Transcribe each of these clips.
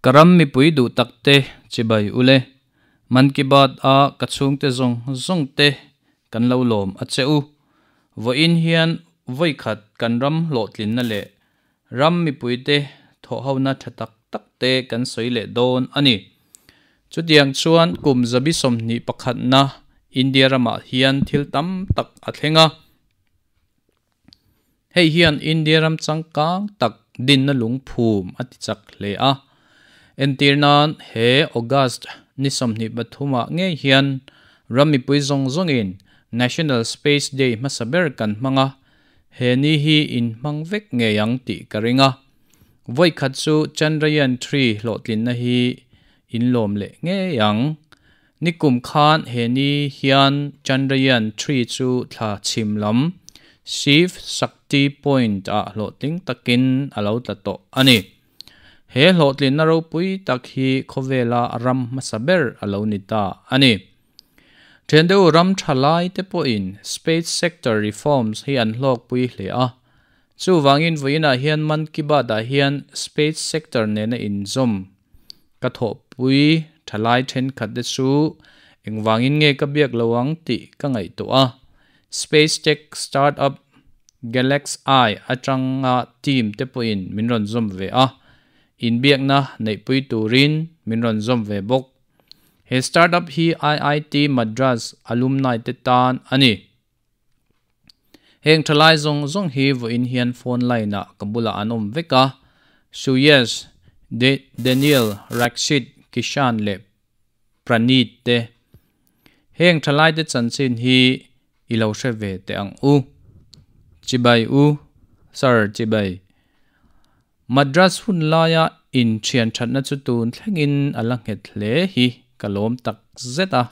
Ka ram mipui duh tak te chibai ule. Man Ki Baat a ka chhungte zawng zawng te kan lo lawm a che u. Vawiin hian vawikhat kan ram hlawhtlinna leh ram mipuite thawhhona tha tak tak te kan sawi leh dawn a ni. Chutiang chuan kum zabi sawmhnih pakhatna India ramah hian thil tam tak a thleng a. Hei hian India ram changkang tak dinna lungphum a ti chak hle a. Entir nan he August ni 23 ah ngei hian ram mipui zawng zawngin National Space Day hmasa ber kan hmang a, he ni hi in hmang vek ngei ang tih ka ring a. Vawi khat chu Chandrayaan 3 hlawhtlinna hi in lawm leh ngei ang. Nikum khan he ni hian Chandrayaan 3 chu thla chhim lam Shiv Shakti Point ah hlawhtling takin a lo tla tawh a ni. He hlawhtlinna ropui tak hi khawvela ram hmasa ber a lo ni ta a ni. Then deuh ram tha lai te pawhin space sector reforms hi an hlawkpui hle a. Chuvangin vawiinah hian Man Ki Baat ah hian space sector nena inzawm ka thawhpui tha lai thenkhat te chu engvangin nge ka biak lo ang tih ka ngaihtuah a. Space tech startup GalaxEye atanga team te pawhin min rawn zawm ve a, inbiakna neihpui turin min rawn zawm ve bawk. He startup hi IIT Madras alumni te tan a ni. Heng thalai zawng zawng hi vawiin hian phone line ah ka bulah an awm vek a, Suyesh, Daniel, Rakshit, Kishan leh Praneeth te. Heng thalai te chanchin hi i lo hre ve teh ang u. Chibai u, Sir Chibai. Madras hun laia inthian thatna chu tun thlengin a la nghet hle hi ka lawm tak zet a.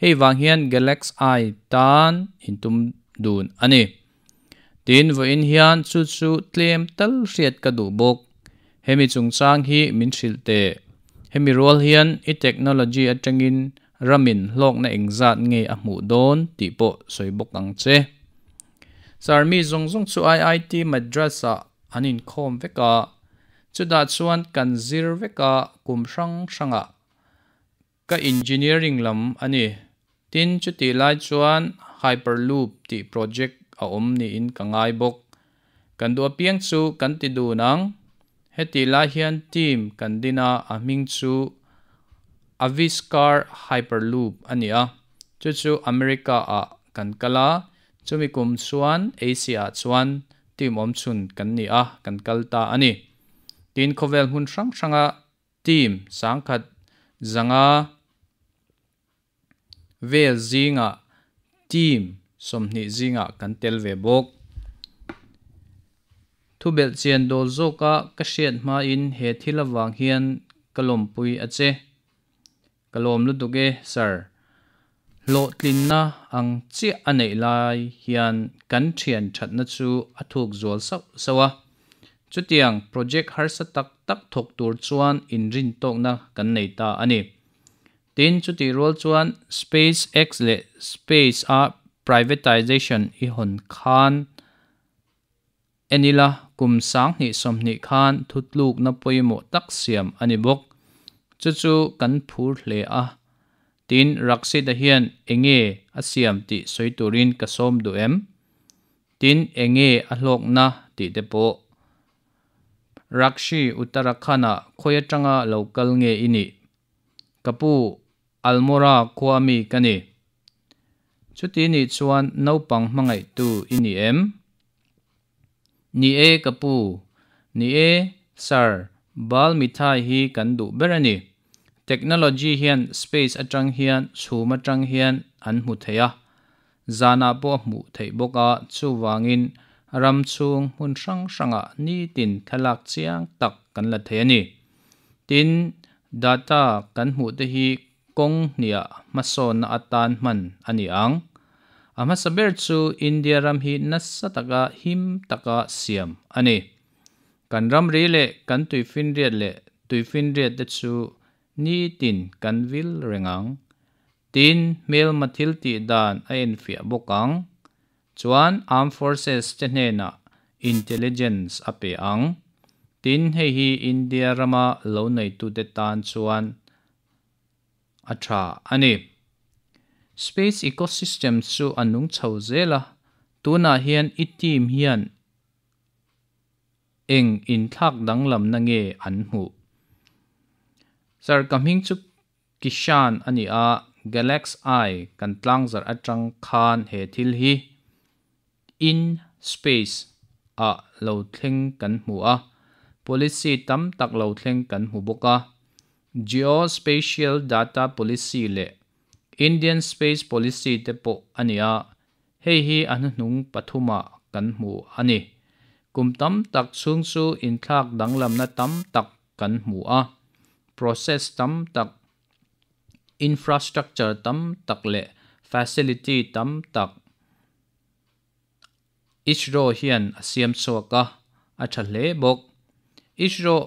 Hei vang hian GalaxEye tan intum dun a ni. Tin, vawiin hian chu chu tlem tal hriat ka duh bawk. Hemi chungchang hi min hrilh teh. Hemi rual hian i technology atangin ramin hlawkna engzat nge a hmuh dawn tih pawh sawi bawk ang che. Sir, mi zawng zawng chu IIT Madras ah an inkhawm vek a, chutah chuan kan zir vek a kum hrang hrangah ka engineering lam a ni. Tin, chutih lai chuan Hyperloop tih project a awm niin ka ngai bawk. Kan duh apiang chu kan ti dun ang. Hetih lai hian team kan din a, a hming chu Aviskar Hyperloop a ni a. Chu chu America ah kan kal a, chumi kum chuan Asia ah chuan team awm chhun kan ni a, kan kal ta a ni. Tin, khawvel hmun hrang hranga team sangkhat zanga vel zingah team 20 zingah kan tel ve bawk. Thubelh chian dawl zawka ka hriat hmain he thil avang hian ka lawmpui a che. Ka lawm lutuk e, Sir. Hlawhtlinna ang chiah a neih lai hian kan thian thatna chu a thuk zual sauh sauh a. Chutiang project harsa tak tak thawk tur chuan inrin tawkna kan nei ta a ni. Tin, chutih rual chuan SpaceX leh Space a privatization i hawn khan en ila kum 2020 khan thutlukna pawimawh tak siam a ni bawk. Chu chu kan phur hle a. Tin, Rakshit-a hian enge a siam tih sawi turin ka sawm duh em? Tin, enge a hlawkna tih te pawh. Rakshi, Uttarakhand-ah khawi atanga lo kal nge i nih? Ka pu, Almora khua mi ka ni. Chuti nih chuan naupang hmangaihtu i ni em? Ni e, ka pu. Ni e, Sir, bal mithai hi kan duh ber a ni. Technology hian space atang hian chhum atang hian an hmu thei a. Zanah pawh a hmuh theih bawk a, chuvangin ram chhung hmun hrang hrangah nitin thlalak chiang tak kan la thei a ni. Tin, data kan hmuh te hi kawng hniah hmasawnna atan hman a ni ang. A hmasa ber chu India ram hi nasa taka him taka siam a ni. Kan ramri leh kan tuifinriat leh tuifinriat te chu nitin kan vil reng ang. Tin, hmelma thil tih dan a enfiah bawk ang. Chuan Armed Forces te hnenah intelligence a pe ang. Tin, hei hi India rama lo neitute tan chuan a tha a ni. Space ecosystem chu a nung chho zel a, tunah hian i team hian eng inthlak danglamna nge an hmuh? Sir, ka hming chu Kishan a ni a, Galaxy kan tlangzarh atang khan he thil hi in space ah lo thleng kan hmu a, policy tam tak lo thleng kan hmu bawk a. Geospatial Data Policy leh Indian Space Policy te pawh a ni a, hei hi a hnuhnung pathumah kan hmu a ni. Kum tam tak chhung chu inthlak danglamna tam tak kan hmu a, process tam tak, infrastructure tam tak leh facility tam tak ISRO hian a siam chhuak a, a tha hle bawk. ISRO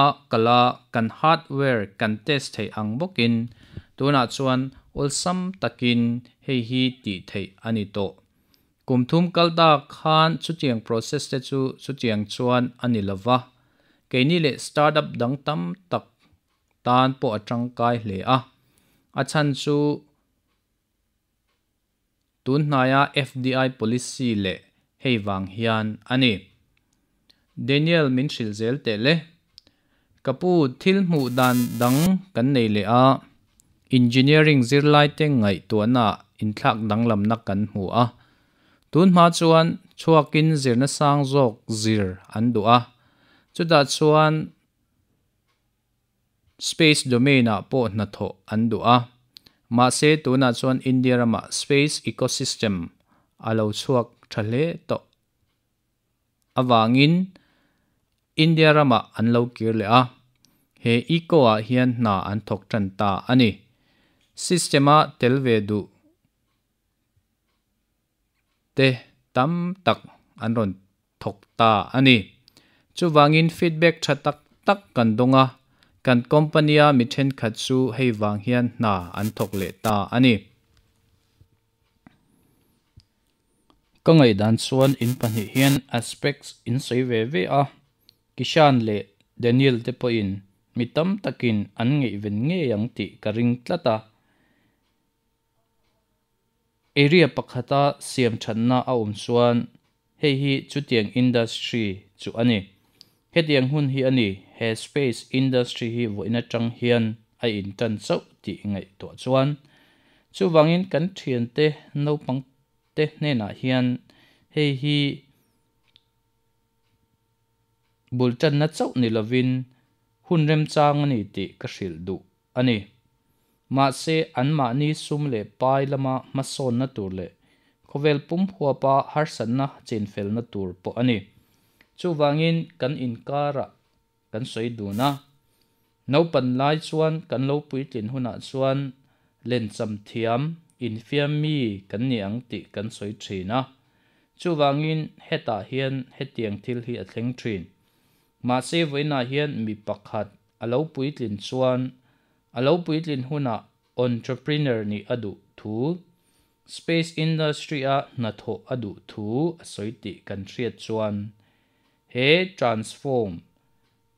a kala kan hardware kan test theih ang bawkin tunah chuan awlsam takin hei hi tih theih a ni tawh. Kum thum kal ta khan chutiang process te chu chutiang chuan a ni lova, keini leh startup dang tam tak tan pawh a tangkai hle a. A chhan chu tun hnaia FDI policy leh hei vang hian a ni. Daniel min hrilh zel teh le. Ka pu thil hmuh dan dang kan nei leh a, engineering zirlai te ngaihtuahna inthlak danglamna kan hmu a. Tun hma chuan chhuakin zirna sang zawk zir an duh a, chutah chuan Space domain ah pawh hnathawh an duh a, mahse tunah chuan India ramah space ecosystem a lo chhuak tha hle tawh avangin India ramah an lo kir leh a, he eco ah hian hna an thawk tan ta a ni. System a tel ve duh te tam tak an rawn thawk ta a ni. Chuvangin feedback tha tak tak kan dawng a, kan company-a mi thenkhat chu hei vang hian hna an thawk leh ta a ni. Ka ngaihdan chuan in pahnih hian aspects in sawi ve ve a, Kishan leh Daniel te pawhin mi tam takin an ngaihven ngei ang tih ka ring tlat a. Area pakhata siam thatna a awm chuan hei hi chutiang industry chu a ni. Hetiang hun hi a ni, he space industry hi vawiin atang hian a intan chauh tih ngaihtuah chuan. Chuvangin kan thiante naupang te hnenah hian hei hi bul tanna chauh ni lovin hun remchang a ni tih ka hrilh duh a ni. Mahse, anmahni sum leh pai lama hmasawnna tur leh khawvel pum huapa harsatna chinfelna tur pawh a ni. Chuvangin kan inkarah kan sawi dun a. Naupan lai chuan kan lo puitlin hunah chuan lencham thiam, infiam mi kan ni ang tih kan sawi thin a. Chuvangin hetah hian hetiang thil hi a thleng thin. Mahse vawiinah hian mi pakhat a lo puitlin chuan a lo puitlin hunah entrepreneur nih a duh thu, space industry-a hnathawh a duh thu a sawi tih kan hriat chuan he transform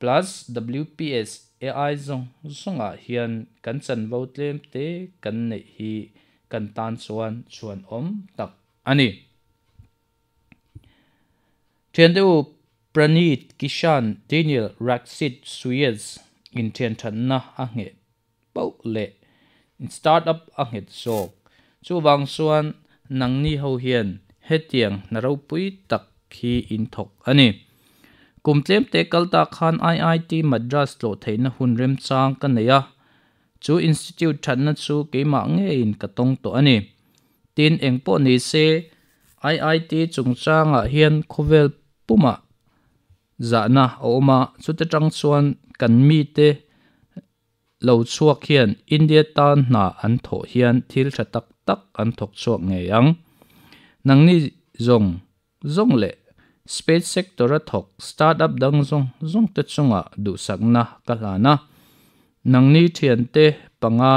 plus WPS AI zawng zawngah hian kan chanvo tlem te kan neih hi kan tan chuan chhuanawm tak a ni. Thian deuh Pranit, Kishan, Daniel, Rakshit, Suyez inthianthatna a ngheh pauh leh startup a nghet zawk. Chuvang chuan nangni ho hian hetiang hna ropui tak hi in thawk a ni. Kum tlemte kal ta khan IIT Madras tlawh theihna hun remchang ka nei a, chu institute thatna chu keimah ngeiin ka tawng tawh a ni. Tin, engpawh ni se, IIT chungchangah hian khawvel pumah zahna a awm a, chute tang chuan kan mite lo chhuak hian India tan hna an thawh hian thil tha tak tak an thawk chhuak ngei ang. Nangni zawng zawng leh space sector-a thawk startup dang zawng zawng te chungah duhsakna ka hlan a, nangni thiante panga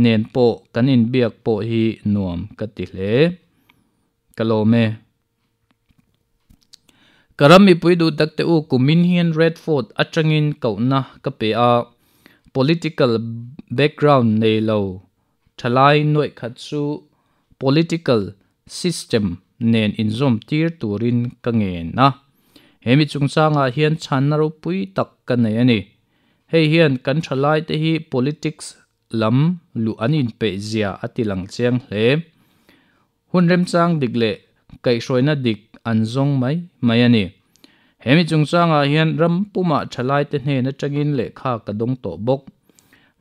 nen pawh kan inbiak pawh hi nuam ka ti hle. Ka lawm e. Ka ram mipui duh tak te u kumin hian Red Fort atangin kohna ka pe a, political background nei lo thalai nuaih khat chu political system nen inzawm tir turin ka ngen a. Hemi chungchangah hian chhanna ropui tak ka nei a ni. Hei hian kan thalai te hi politics lam luh an inpeih zia a ti lang chiang hle. Hun remchang dik leh kaihhruaina dik an zawng mai mai a ni. Hemi chungchangah hian ram pumah thalaite hnen atangin lehkha ka dawng tawh bawk.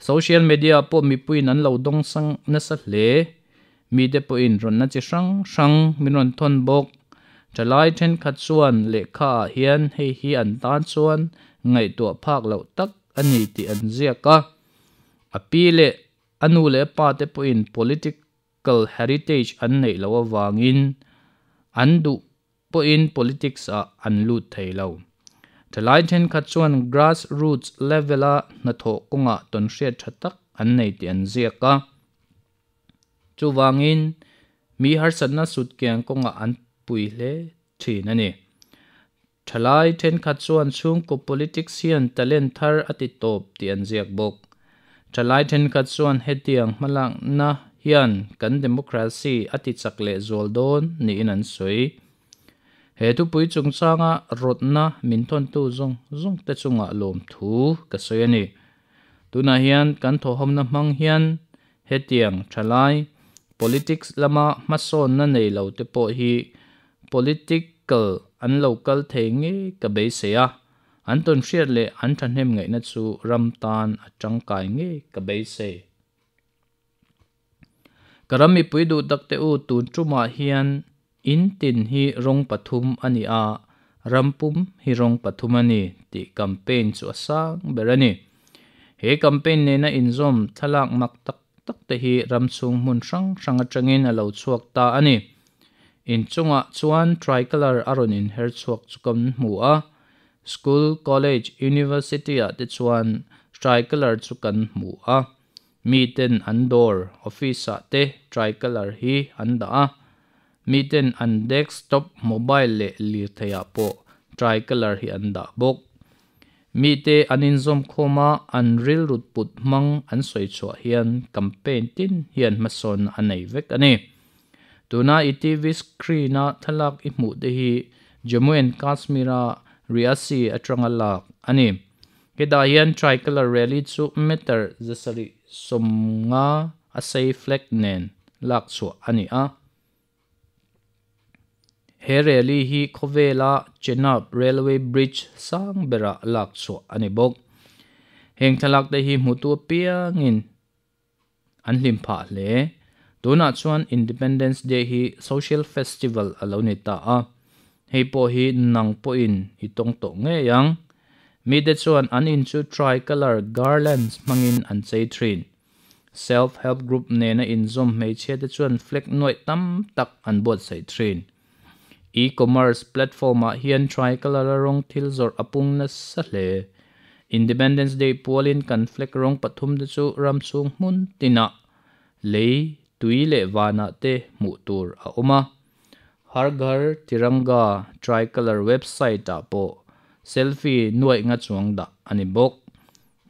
Social media pawh mipuiin an lo dawng sang nasa hle. Mite pawhin rawnna chi hrang hrang min rawn thawn bawk. Thalai thenkhat chuan lehkhaah hian hei hi an tan chuan ngaihtuah phak loh tak a ni tih an ziak a. A pi leh a nu leh a pa te pawhin political heritage an neih loh avangin an duh pawhin politics ah an lut thei lo. Thalai thenkhat chuan grass roots level a hnathawh kawngah tawnhriat tha tak an nei tih an ziak a. Chuvangin mi harsatna sutkiang kawngah an pui hle thin a ni. Thalai thenkhat chuan chhungkaw politics hian talent thar a ti tawp tih an ziak bawk. Thalai thenkhat chuan hetiang hmalakna hian kan democracy a ti chak leh zual dawn niin an sawi. He thupui chungchanga rawtna min thawntu zawng zawng te chungah lawmthu ka sawi a ni. Tunah hian kan thawhawmna hmang hian hetiang thalai politics lama hmasawnna nei lo te pawh hi political an lo kal thei ngei ka beisei a, an tawnhriat leh an thahnem ngaihna chu ram tan a tangkai ngei ka beisei. Ka ram mipui duh tak te u, tun tumah hian in tin hi rawng pathum a ni a, ram pum hi rawng pathum a ni tih campaign chu a sang ber a ni. He campaign nena inzawm thlalak mak tak tak te hi ram chhung hmun hrang hrang atangin a lo chhuak ta a ni. In chungah chuan tricolour a rawn inher chhuak chu kan hmu a, school, college, university ah te chuan tricolour chu kan hmu a. Miten an dawr, office ah te tricolour hi an dah a, miten an desktop, mobile leh lirthei ah pawh tricolour hi an dah bawk. Mite an inzawm khawm a, an rilrut put hmang an sawi chhuah hian campaign tin hian hmasawnna a nei vek a ni. Tuna i TV screen a thlalak i hmuh te hi Jammu and Kashmir a Reasi atanga lak a ni. Hetah hian tricolour rally chu meter 750 a sei flag nen lak chhuah a ni a. He rally hi khawvela Chenab Railway Bridge sang berah lak chhuah a ni bawk. Heng thlalak te hi hmutu apiangin an hlim phah hle. Tunah chuan Independence Day hi social festival a lo ni ta a, hei pawh hi nang pawhin i tawng tawh ngei ang. Mite chuan an in chu tricolour garlands hmangin an chei thin. Self help group nena inzawm hmeichhia te chuan flag nuaih tam tak an buatsaih thin. E-commerce platform ah hian tricolour a rawng thil zawrh a pung nasa hle. Independence Day pualin kan flag rawng pathum te chu ram chhung hmun tinah lei, tui leh vanah te hmuh tur a awm a. Har Ghar Tiranga tricolour website ah pawh selfie nuaih nga chuang dah a ni bawk.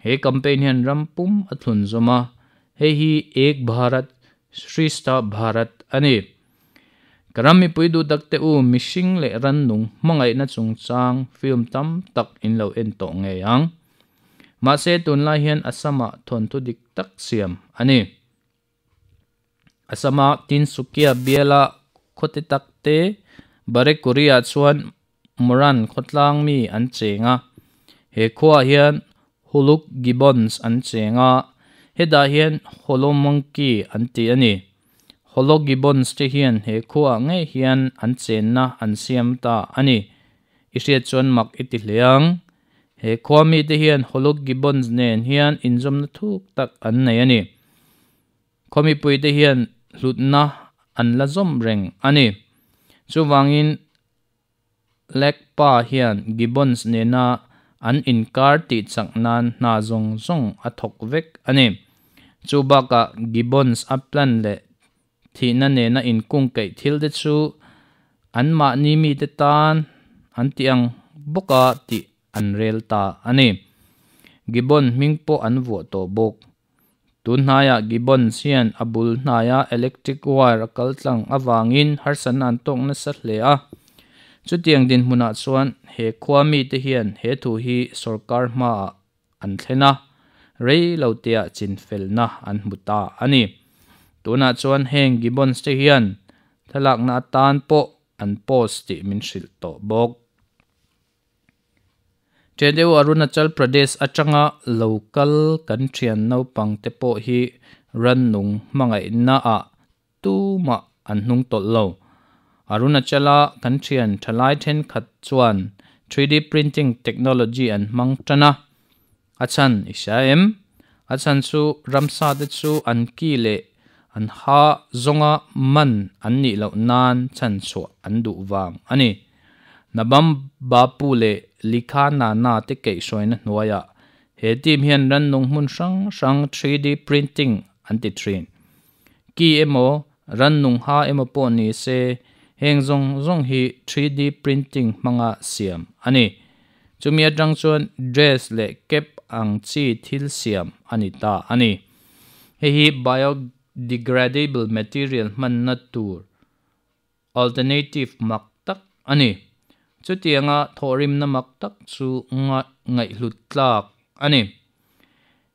He campaign hian ram pum a thlun zawm a, hei hi Ek Bharat Shrestha Bharat a ni. Ka ram mipui duh tak te u, mihring leh rannung hmangaihna chungchang film tam tak in lo en tawh ngei ang. Mahse tunlai hian Assam-ah thawnthu dik tak siam a ni. Assam-a Tinsukia biala khawte tak te Barekuri-ah chuan Moran khawtlang mi an cheng a. He khuaah hian Huluk Gibbons an cheng a, hetah hian Holo Monkey an ti a ni. Holo Gibbons te hian he khuaah ngei hian an chenna an siam ta a ni. I hriat chuan mak i ti hle ang. He khua mite hian Holo Gibbons nen hian inzawmna thuk tak an nei a ni. Khaw mipuite hian hlutna an la zawm reng a ni. Chuvangin Lekpa hian Gibbons nena an inkar tih chak nan hna zawng zawng a thawk vek a ni. Chu bakah Gibbons a plan leh thihna nena inkungkaih thil te chu anmahni mite tan an tih ang bawka tih an rel ta a ni. Gibbon hming pawh an vuah tawh bawk. Tun hnaiah Gibbons hian a bul hnaia electric wire a kal tlang avangin harsatna an tawk nasa hle a. Chutiang dinhmunah chuan he khua mite hian he thu hi sorkar hmaah an thlen a, rei lo teah chinfelna an hmu ta a ni. Tunah chuan heng Gibbons te hian thlalakna atan pawh an post tih min hrilh tawh bawk. Ṭe deuh Arunachal Pradesh aṭanga lo kal kan ṭhian naupang te pawh hi rannung hmangaihna ah tumah an hnung tawlh lo. Arunachal-a kan ṭhian ṭhalai ṭhenkhat chuan 3D printing technology an hmang ṭan a. A chhan i hria em? A chhan chu ramsa te chu an ki leh an ha zawnga man an nih loh nan chhan chhuah an duh vang a ni. Nabam Bapu leh Likha Nana te keihhruaina hnuaiah he team hian rannung hmun hrang hrang 3D printing an ti thin. Ki emaw, rannung ha emaw pawh ni se, heng zawng zawng hi 3D printing hmanga siam a ni. Chumi atang chuan dress leh cap ang chi thil siam a ni ta a ni. Hei hi biodegradable material hmanna tur alternative mak tak a ni. Chutianga thawhrimna mak tak chu ngaihhlut tlak a ni.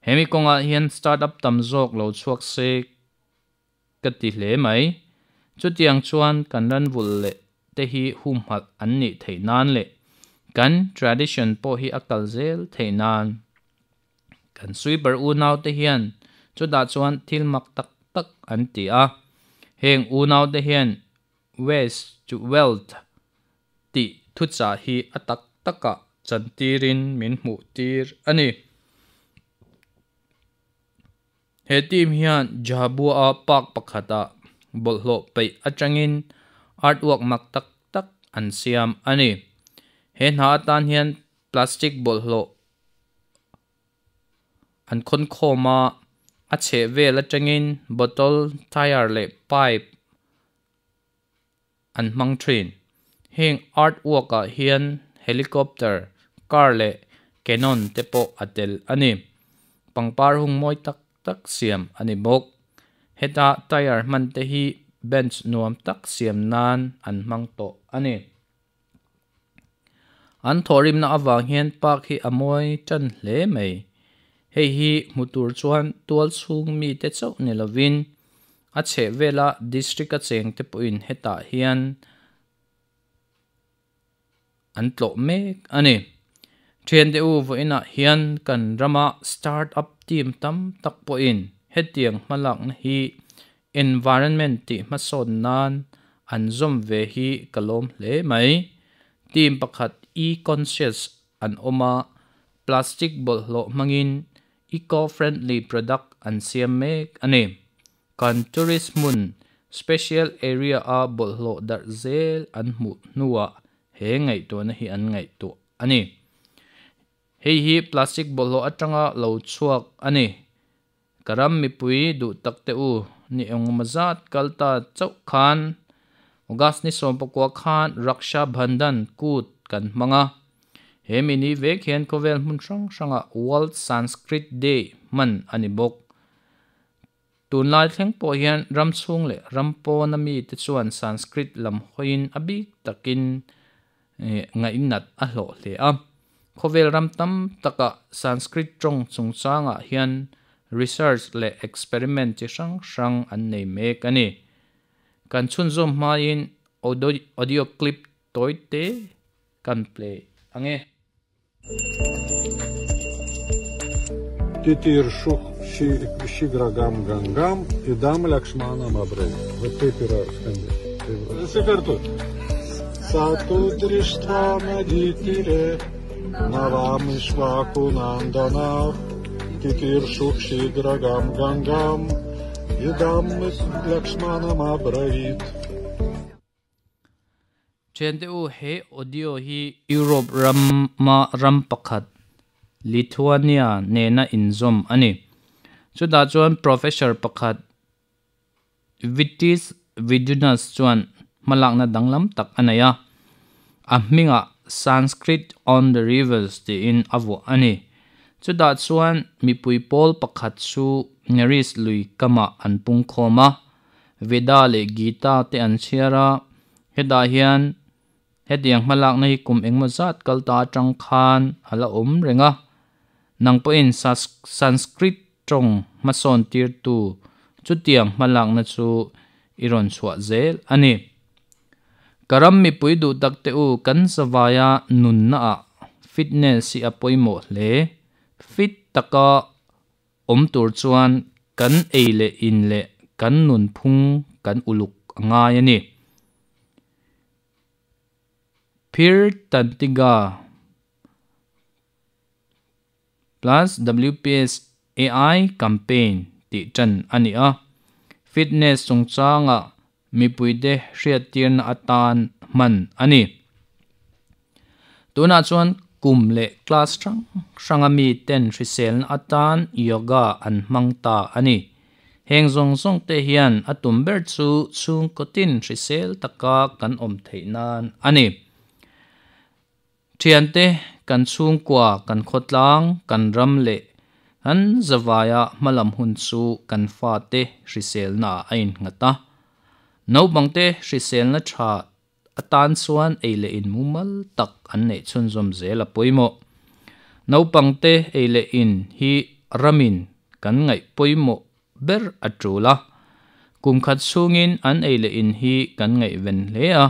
Hemi kawngah hian startup tam zawk lo chhuak se ka ti hle mai. Chutiang chuan kan ranvulh leh te hi humhalh an nih theih nan leh kan tradition pawh hi a kal zel theih nan. Kan sweeper unau te hian chutah chuan thil mak tak tak an ti a. Heng unau te hian waste to wealth tih thuchah hi a tak takah chantirin min hmuh tir a ni. He team hian Jhabua-a park pakhatah bawlhhlawh peih atangin artwork mak tak tak an siam a ni. He hna atan hian plastic bawlhhlawh an khawn khawm a, a chheh vel atangin bottle, tyre leh pipe an hmang thin. Heng artwork ah hian helicopter, car leh cannon te pawh a tel a ni. Pangpar hung mawi tak tak siam a ni bawk. Heta tyre hman te hi bench nuam tak siam nan an hmang tawh a ni. An thawhrimna avang hian park hi a mawi tan hle mai. Hei hi hmu tur chuan tual chhung mite chauh ni lovin a chheh vela district a cheng te pawhin hetah hian an tlawh mek a ni. Thiante u vawiinah hian kan rama start up team tam tak pawhin hetiang hmalakna hi environment tih hmasawn nan an zawm ve hi ka lawm hle mai. Team pakhat e-conscious an awm a, plastic bawlhhlawh hmangin eco-friendly product an siam mek a ni. Kan tourist hmun special area a bawlhhlawh darh zel an hmuh hnuah he ngaihtuahna hi an ngaihtuah a ni. Hei hi plastic bawlhhlawh atanga lo chhuak a ni. Ka ram mipui duh tak te u ni engemaw zat kal ta chauh khan August ni 19 khan Raksha Bandhan kut kan hmang a. He mi ni vek hian khawvel hmun hrang hrangah World Sanskrit Day hman a ni bawk. Tunlai thleng pawh hian ram chhung leh ram pawna mite chuan Sanskrit lam hawiin a bik takin ngaihnat a hlawh hle a. Khawvel ram tam takah Sanskrit tawng chungchangah hian research leh experiment chi hrang hrang an nei mek a ni. Kan chhunzawm hmain audio clip tawi te kan play ang e. Titirshukh Shigragam Gangam Idam Lakshmanam Abravit. Va taip yra skambesys. Tai visi kartu. Satu drishtva naditire Navam Ishvaku Nandana Titirshukh Shigragam Gangam Idam Lakshmanam Abravit. Thiante u, he audio hi Europe rama ram pakhat Lithuania nena inzawm a ni. Chutah chuan Professor pakhat Vytis Vidunas chuan hmalakna danglam tak a nei a, a hmingah Sanskrit on the Rivers tiin a vuah a ni. Chutah chuan mipui pawl pakhat chu Neris lui kamah an pungkhawm a, Veda leh Gita te an chhiar a, hetah hian hetiang hmalakna hi kum engmaw zat kal ta atang khan a la awm reng a, nang pawhin Sanskrit tawng hmasawn tirtu chutiang hmalakna chu i rawn chhuah zel a ni. Ka ram mipui duh tak te u, kan zavaia nunnaah fitness hi a pawimawh hle. Fit taka awm tur chuan kan ei leh in leh kan nunphung kan uluk a ngai a ni. Phir Tantiga plus WPS AI campaign tih tan a ni a. Fitness chungchanga mipuite hriattirna atan hman a ni. Tunah chuan kum leh class hrang hranga miten hriselna atan yoga an hmang ta a ni. Heng zawng zawng te hian a tum ber chu chhungkaw tin hrisel taka kan awm theih nan a ni. Thiante, kan chhungkua, kan khawtlang, kan ram leh kan zavaia hmalam hun chu kan fate hriselnaah a innghat a. Naupangte hriselna tha atan chuan ei leh in mumal tak an neih chhunzawm zel a pawimawh. Naupangte ei leh in hi ramin kan ngaih pawimawh ber a tul a. Kum khat chhungin an ei leh in hi kan ngaihven hle a,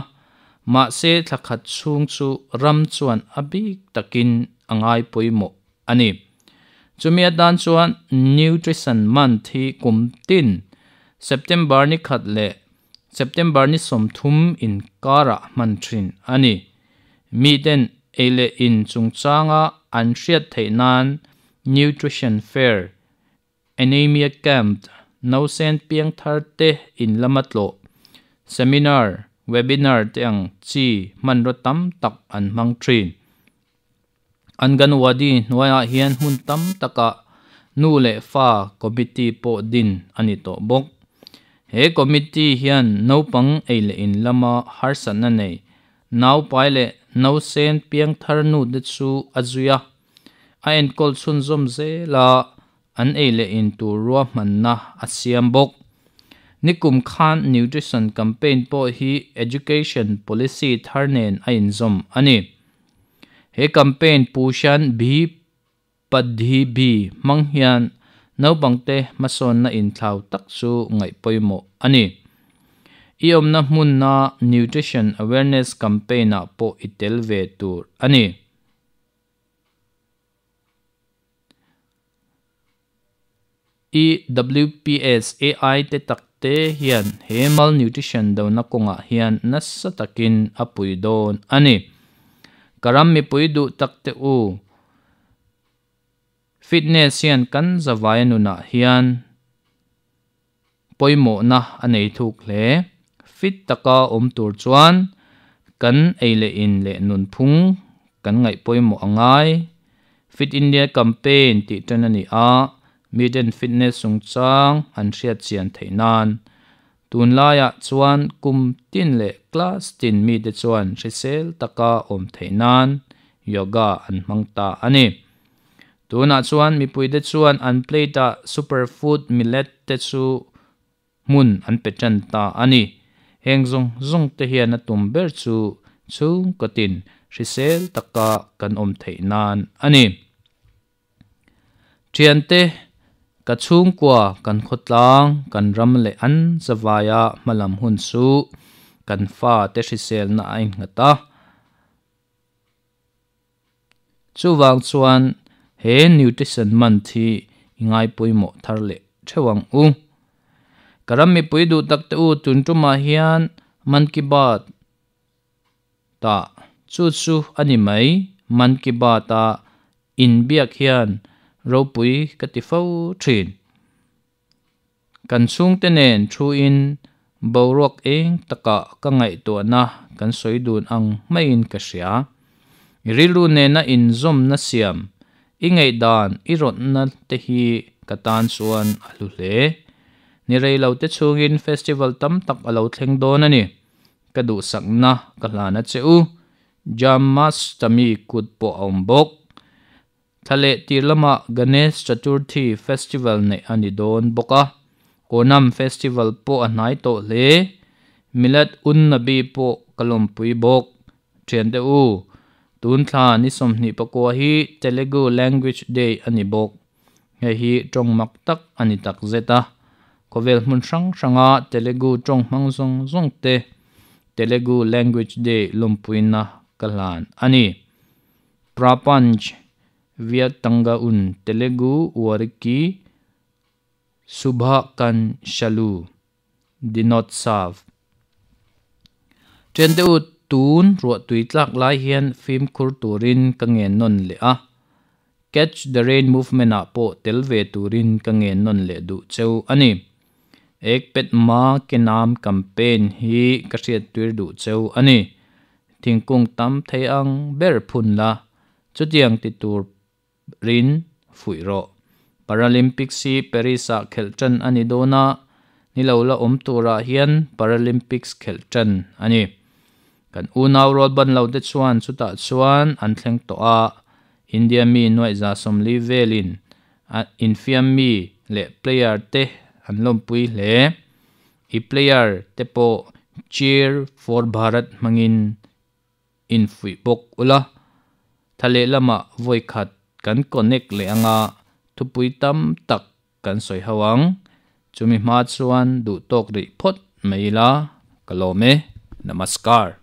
mahse thla khat chhung chu ram chuan a bik takin a ngai pawimawh a ni. Chumi atan chuan Nutrition Month hi kum tin September ni khat leh September ni 30 inkarah hman thin a ni. Miten ei leh in chungchanga an hriat theih nan Nutrition Fair, Anaemia Camp, Nausen Piangthar te in lama tlawh, Seminar, Webinar te ang chi hmanraw tam tak an hmang thin. Anganwadi hnuaiah hian hmun tam takah nu leh fa committee pawh din a ni tawh bawk. He committee hian naupang ei leh in lama harsatna nei, naupai leh nausen piangthar nu te chu a zui a, a enkawl chhunzawm zel a, an ei leh in tur ruahmanna a siam bawk. Nikum khan Nutrition Campaign pawh hi Education Policy thar nen a inzawm a ni. He campaign Poshan Bhi Padhi Bhi hmang hian naupangte hmasawnna inthlau tak chu ngaih pawimawh a ni. I awmna hmunna Nutrition Awareness Campaign-ah pawh i tel ve tur a ni. EWPS AI te tak te hian he malnutrition dona kawngah hian nasa takin a pui dawn a ni. Ka ram mipui duh tak te u, fitness hian kan zavaia nunah hian pawimawhna a nei thuk hle. Fit taka awm tur chuan kan ei leh in leh nunphung kan ngaih pawimawh a ngai. Fit India Campaign tih tan a ni a, miten fitness chungchang an hriat chian theih nan. Tunlaiah chuan kum tin leh class tin mite chuan hrisel taka awm theih nan yoga an hmang ta a ni. Tunah chuan mipuite chuan an plate-ah superfood millet te chu hmun an pe tan ta a ni. Heng zawng zawng te hian a tum ber chu chhungkaw tin hrisel taka kan awm theih nan a ni. Thiante, ka chhungkua, kan khawtlang, kan ram leh an zavaia hmalam hun chu kan fate hriselna a innghat a. Chuvang chuan he Nutrition Month hi i ngai pawimawh thar leh theuh ang u. Ka ram mipui duh tak te u, tun tumah hian Mann Ki Baat ta chu chu a ni mai. Mann Ki Baat a inbiak hian ropui ka ti fo thin. Kan chhungte nen thu in boruak eng takah ka ngaihtuahna kan sawi dun ang maiin ka hria. I rilru nena inzawmna siam, i ngaihdan, i rawtna te hi ka tan chuan a hlu hle. Ni rei lo te chhungin festival tam tak a lo thleng dawn a ni. Ka duhsakna ka hlan a che u. Janmashtami kut pawh a awm bawk. Thla leh tir lamah Ganesh Chaturthi festival neih a ni dawn bawk a, Onam festival pawh a hnai tawh hle. Milad un Nabi pawh ka lawmpui bawk. Thiante u, tun thla ni 24 hi Telugu Language Day a ni bawk. Hei hi tawng mak tak a ni tak zet a. Khawvel hmun hrang hranga Telugu tawng hmang zawng zawng te Telugu Language Day lawmpuina ka hlan a ni. Prapanch Vyatanga un Telugu Wariki Subhakanshalu Dinotsav. Thiante u, tun ruah tui tlak lai hian fimkhur turin ka ngen nawn leh a. Catch the Rain Movement ah pawh tel ve turin ka ngen nawn leh duh cheu a ni. Ek Pet Ma Ke Naam campaign hi ka hriat tuir duh cheu a ni. Thingkung tam thei ang ber phun la, chutiang ti tur rin fuih rawh. Paralympics hi Paris ah khelh tan a ni dawn a, ni lo la awm turah hian Paralympics khelh tan a ni. Kan unau rual ban lo te chuan chutah chuan an thleng tawh a, India mi nuaih 140 velin infiam mi leh player te an lawmpui hle. I player te pawh Cheer for Bharat hmangin infuih bawk ula, tha lehlamah vawi khat kan connect leh anga thupui tam tak kan sawi ho ang. Chumi hma chuan duh tawk rih phawt mai ila, ka lawm e. Namaskar.